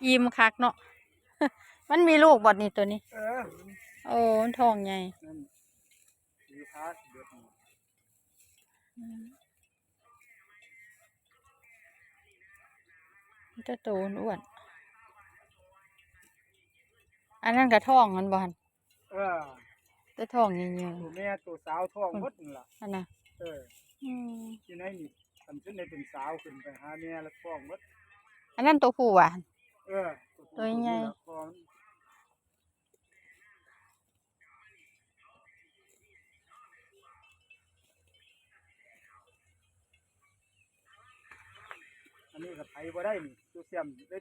ອີ່ມຄັກເນາະ. ມັນມີລູກບໍ່ນີ້ ໂຕນີ້? ເອີ ໂອ້ ມັນທ້ອງໃຫຍ່. ນັ້ນ ດີພາສເບິດນີ້. ອືມ ມີແຕ່ໂຕອ້ວນໆ. ອັນນັ້ນກະທ້ອງແມ່ນບໍ່ຫັ້ນ? ເອີ ແຕ່ທ້ອງໃຫຍ່ໆ ໂຕແມ່ໂຕສາວທ້ອງ ອືມ ເບິດນັ້ນລະ ຫັ້ນນະ. ເອີ ອືມ ຢູ່ໃນນີ້ ຄັນເປັນໄດ້ເປັນສາວຂຶ້ນໄປຫາແມ່ລະທ້ອງເບິດ. ອັນນັ້ນໂຕຜູ້ຫວາ? ເອີ ໂຕໃຫຍ່ ໂຕໃຫຍ່ ອັນນີ້ກໍໄຖບໍ່ໄດ້ນີ້ ໂຕຊຽມໄດ້